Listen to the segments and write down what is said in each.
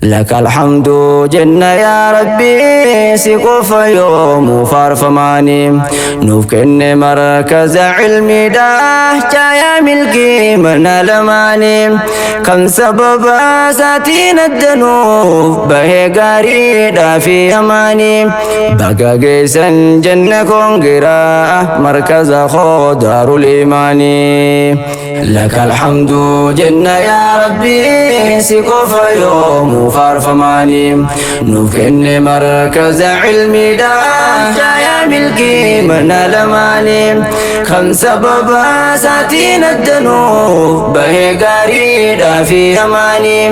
لك الحمد jenna yaa Rabbii, si qofa yoomuu faarfamaanii. Nuuf kenne markaza cilmiidha, caayaa milkii mana lamaanii, kan sababa isaatiin addanuuf bahee gaariidhaa fi hamaanii. Baga geessan jenne, koongiraa markaza koo Daarul Imaanii. لك الحمد jenna yaa Rabbii, si qofa yoomuu faarfamaanii. Nuuf kenne markaza cilmiidha, caayaa milkii mana lamaanii, kan sababa isaatiin addanuuf bahee gaariidhaa fi hamaanii.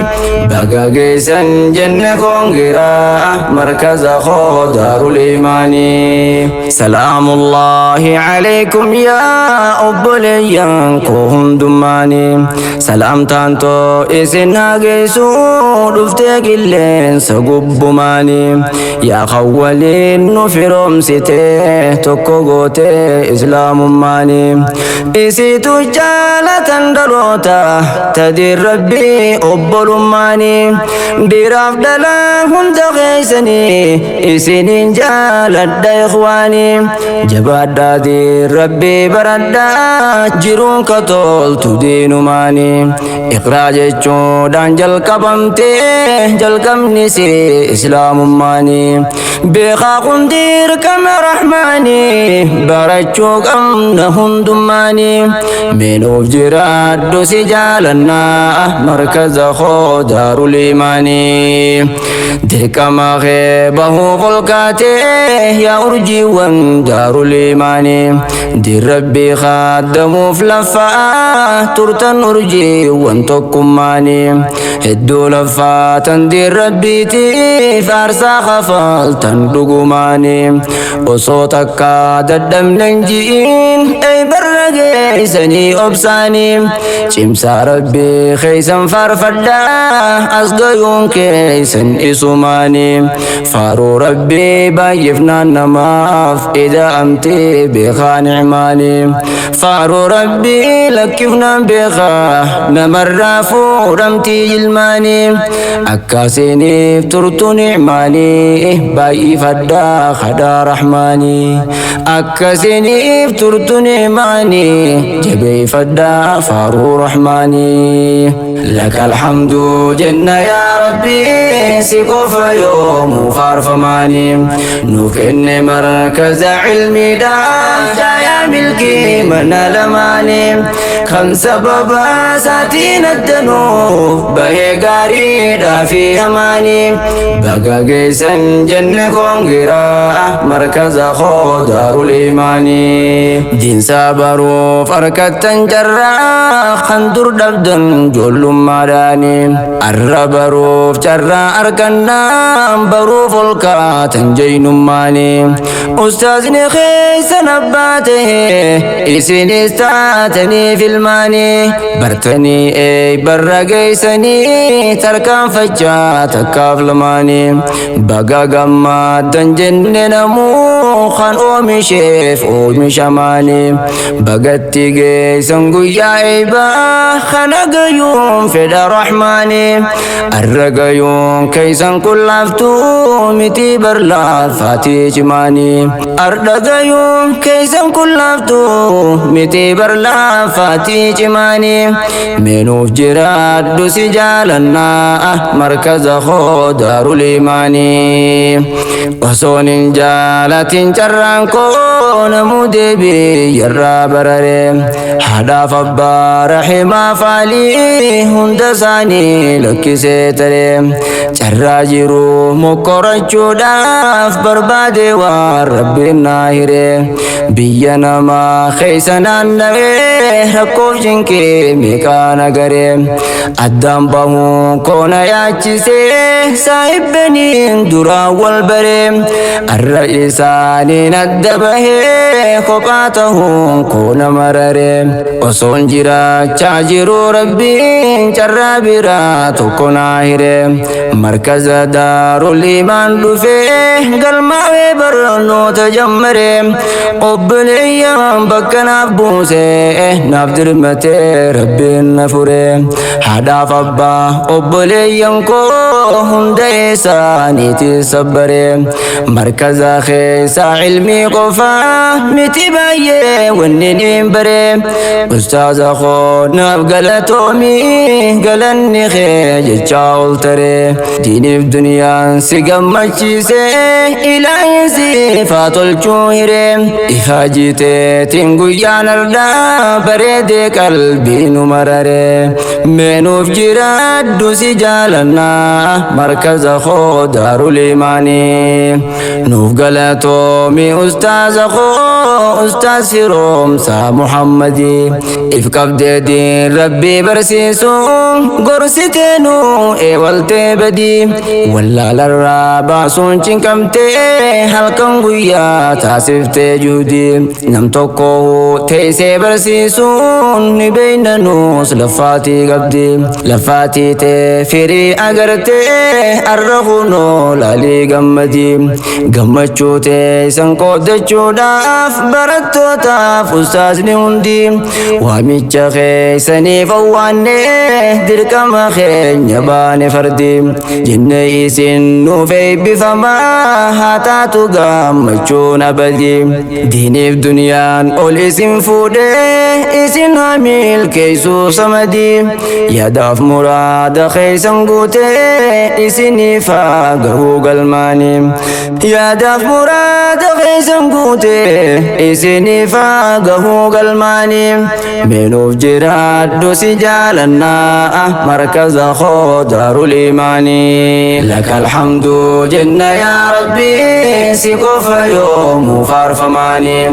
Baga geessan jenne, koongiraa markaza koo Daarul Imaanii. سلام الله عليكم yaa obboleeyyan koo hundummaanii. Salaamtaan too isin haa geessu, dhuftee qilleensa gubbumaanii. Yaa kawwaliin nu firoomsitee, tokko gootee islaamummaanii. Isiitu jaalatan dhaloota tadiin Rabbii obbolummaanii. Dhiiraaf dhalaa hunda keessanii isiniin jaaladha, ikhwaanii. Jabaadhaatiin Rabbii baradhaa, jiruun ka toltu diinumaanii. Iqraa jechuudhaan jalqabamtee, jalqabni si islaamummaanii. Beekaa kun dirqama rahmaanii, barachuu qabna hundummaanii. Meenuuf jiraadhu, si jaalannaa, markaza koo Daarul Imaanii. Dirqama kee bahuuf ol kaatee, yaa urjiiwwan Daarul Imaanii. Dirrabbii kaaddamuuf lafaa turtan, urjiiwwan tokkummaanii. Hedduu laffaatan dirrabbiitiif, aarsaa kafaltan dhugumaanii. Osoo takka dadhabnen ji'iin, ey barra geessanii obsaanii. Cimsaa Rabbii keeysan faarfadhaa, as gayuun keeysan isumaanii. Faaruu Rabbii baay'ifnaan namaaf ida'amtee, beekaa nicmaanii. Faaruu Rabbii lakkifnaan, beekaa namarraa fuudhamtii jilmaanii. Akkasiniif turtu nicmaanii, baay'ifadhaa kadhaa rahmaanii. Akkasiniif turtu nicmaanii, jabeeffadhaa faaruu rahmaanii. لك الحمد jenna yaa Rabbii, si qofa yoomuu faarfamaanii. Nu kenne markaza cilmiidha, caayaa milkii mana lamaanii, kan sababa isaatiin addanuuf bahee gaariidhaa fi hamaanii. Baga geessan jenne, koongiraa markaza koo Daarul Imaanii. Diinsaa baruuf harkattan carraa kan dur dhabdan ijoollummaadhaanii. Arra baruuf carraa argannaan, baruuf ol kaatan jeynummaanii. Ustaazni keessan abbaa ta'e, isinis taatanii filmaanii. Bartanii ey barra geessanii, tarkaanfachaa takkaaf lamaanii. Baga gammaddan jenne, namuu kan oomisheef oomishamaanii. Bagatti geessan guyyaa eeybaa kana gayuun fedha rahmaanii. Arra gayuun keeysan kun laaftuu miti, barlaafaatii cimaanii. Arra gayuun keeysan kun laaftuu miti, barlaafaatii cimaanii. Meenuuf jiraadhu, si jaalannaa, markaza koo Daarul Imaanii. Osoon hin jaalatin carraan koo namuu deebii irraa barare. Haadhaaf abbaa rahimaa faalii hunda isaanii lakkisee taree. Carraa jiru mokkorachuudhaaf barbaade, waan Rabbiin naa hire. Biyya namaa keessa naanna'ee, rakkoof cinqee meeqaa nagaree. Addaan bahuu koona yaachisee, saahibbaniin duraan wal baree. Arra isaaniin adda bahee, kophaa ta'uun koona mararee. Osoon jiraachaa jiru, Rabbiin carraa biraa tokko naa hire. Markaza Daarul Imaan dhufee, galmaa'ee barnoota jammare. Obboleeyyan bakka naaf buuse, Naaf dirmatee Rabbiin na fure. Haadhaaf abbaa obboleeyyan koo hunda isaaniiti sabbare. Markaza keessa ilmii qofaa miti baay'ee wanni niin bare. Ustaaza koo naaf galatoomii, galanni kee jechaa ol tare. Diiniif duniyaan si gammachiise, ilaahin siif haa tolchuu hire. Ifaa jiiteetiin guyyaan ardaa bareedee qalbii nu marare. Meenuuf jiraaddu, si jaalannaa, markaza koo Daarul Imaanii. Nuuf galatoomi ustaaza koo, ustaaz Firoomsaa Muhammadii. If qabdee diin Rabbii barsiisu gorsitee nu eewaltee badii. Wallaalarraa baasuun cinqamtee, halkan guyyaa taasiftee juhudii. Nam tokko teessee barsiisuun ni beeyna nuus laffaatii qabdi. Laffaatii tee firii agartee, arra kunoo laalii gammadii. Gammachuu teessan qooddachuudhaaf barattootaaf ustaazni hundi waamicha keessaniif awwaannee, dirqama keenya baane fardi jenne. Isin nuuf eebbifamaa, haa taatu gammachuun abadi. Diiniif duniyaan ol isin fuudhee, isin haa milkeessuu samadii. Yaadaaf muraada keessan guutee, isiniif haa gahuu galmaanii. Yaadaaf muraada keessan guutee, isiniif haa gahuu galmaanii. Meenuuf jiraadhu, si jaalannaa, markaza koo Daarul Imaanii. لك الحمد jenna yaa Rabbi, si qofa yoomuu faarfamaanii.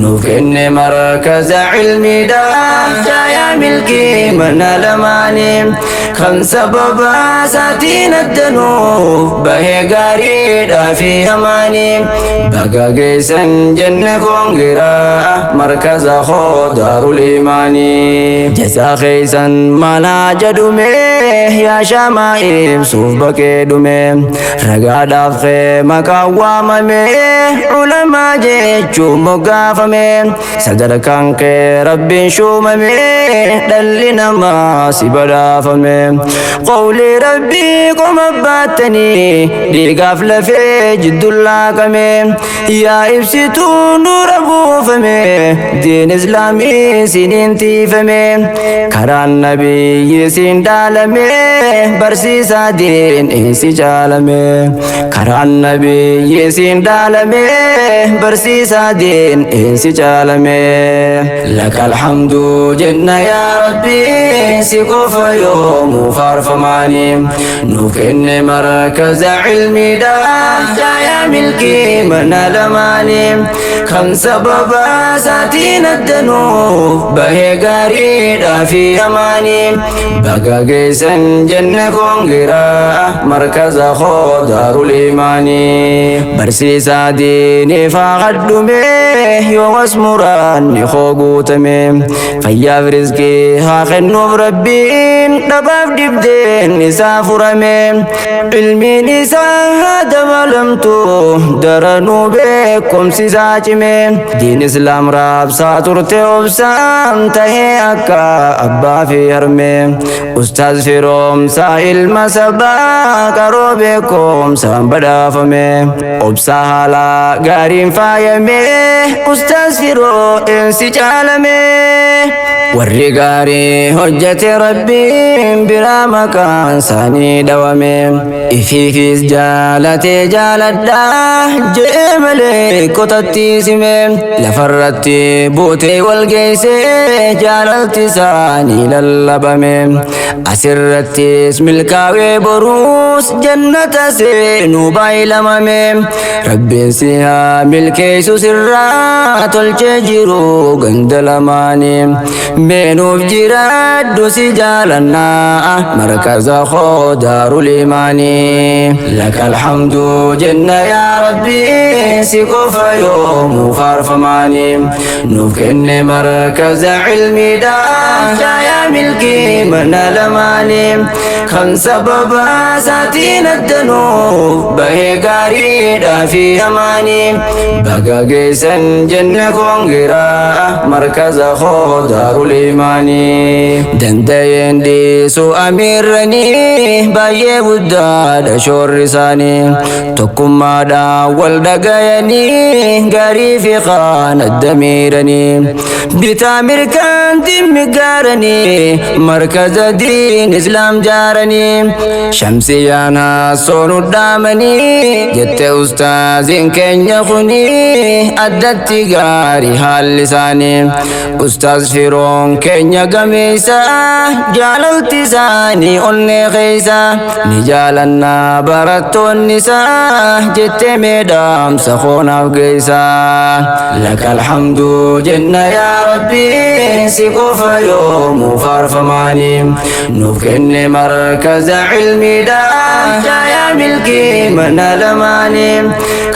Nuuf kenne markaza ilmiidha yaa milkii mana lamaanii. Kan sababa isaatiin addanuuf bahee gaariidhaa fi hamaanii. Baga geessan jenne, congra, markaza koo Daarul Imaanii. Jazaa keessan malaa jedhume, yaa shamaa ibsuuf baqee dhume. Ragaadhaaf kee maqaan waamame, ulamaa jechuun moggaafame. Sadarkaan kee Rabbiin shuumame, dhalli namaa si badhaafame. Qawlii Rabbii qoma baattanii, dhiigaaf lafee jidduun laaqame. Yaa ibsituu nuura buufame, diin Islaamii siniin tiifame. Karaan nabiyyi siin dhaalame, barsiisaa diin si caalame. Karaan nabiyyi siin dhaalame, barsiisaa diin si caalame. لك الحمد jenna yaa Rabbi, si qofa yoomuu faarfamaanii. Nuuf kenne markaza ilmiidha yaa milkii mana lamaanii. Kan sababa isaatiin addanuuf bahee gaariidhaa fi hamaanii. Baga geessan jenne, congra, markaza koo Daarul Imaanii. Barsiisaa diiniif haa kadhume, yoo as muraanni koo guutame. Fayyaaf rizqii haa kennuuf Rabbiin, dhabaaf dhibdeen isaa furame. Ilmiin isaa haa dabalamtu, daranuu beekumsi isaa cime. Diin Islaam raabsaa turte, obsaan tahee akka abbaa fi harme. Ustaaz Firoomsaa ilma sabaa, qaroo beekumsaan badhaafame. Obsaa haala gaariin faayame, ustaaz Firoo eensi caalame. Warri gaarii hojjete Rabbiin biraa maqaan isaanii dhawame. Ifiifis jaalatee jaaladhaa jee malee kotatti sime. Lafarratti buutee wal geessee, jaalalti isaanii lallabame. Asirrattis milkaa'ee, boruus jannata seenuu baay'ilamame. Rabbiin si haa milkeessu, sirraa tolchee jiru ganda lamaanii. Mee nuuf jiraadhu si jaalannaa markaza koo daarul imaanii. Lakal hamdu jenna yaa rabbi si qofa yoomuu faarfamaanii. Nuuf kenne markaza cilmiidha yaa milkii mana lamaanii. Kan sababa isaatiin addanuuf bahee gaariidhaa fi hamaanii. Baga geessan jenne koongiraa markaza koo daarul imaanii. Danda'een dhiisu amiirranii baay'ee guddaadha shoorri isaanii. Tokkummaadhaan wal dhagayanii gaarii fi kaan adda miiranii. Bitaa mirgaan dhimmi gaaranii markaza diin islaam jaaranii. Shamsiyaan haasoo dhaamanii jette ustaaziin keenya kuni addatti gaarii haalli isaanii. Ustaaz firoon keenya gameessa jaalalti isaanii onnee keessa ni jaalannaa barattoonni isaa jettee meedhaamsa koonaaf geessa. Lakal hamdu jenna yaa rabbi si qofa yoomuu faarfamaanii. Nuuf kenne markaza cilmiidha yaa milkii mana lamaanii.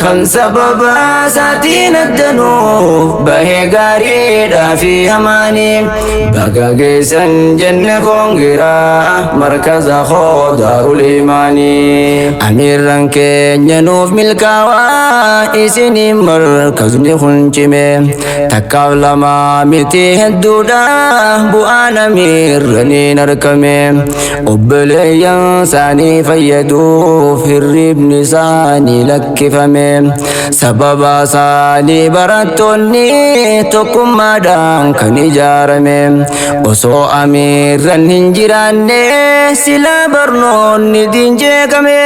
Kan sababa isaatiin addanuuf bahee gaariidhaa fi hamaanii. Baga geessan jenne koongiraa markaza koo daarul imaanii. Amiirran keenya nuuf milkaawaa isiniin markazni kun cime. Takkaaf lama miti hedduudha bu'aan amiirraniin argame. Obboleeyyan isaanii fayyaduuf hirribni isaanii lakkifame. Sababa isaanii barattoonni tokkummaadhaan kan ijaarame. Osoo amiirran hin jiraanne sila barnoonni diin jeeqame.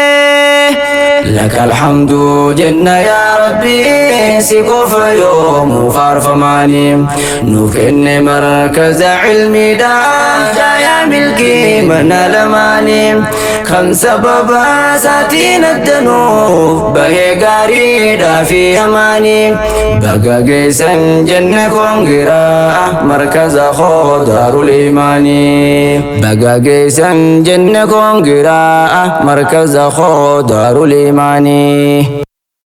Lakal hamdu jenna yaa rabbi si qofa yoomuu faarfamaanii. Nuuf kenne markaza cilmiidha yaa milkii mana lamaanii. Kan sababa isaatiin addanuuf bahee gaariidhaa fi hamaanii. Baga geessan jenne koongiraa markaza koo daarul imaanii. Baga geessan jenne koongiraa markaza koo daarul imaanii.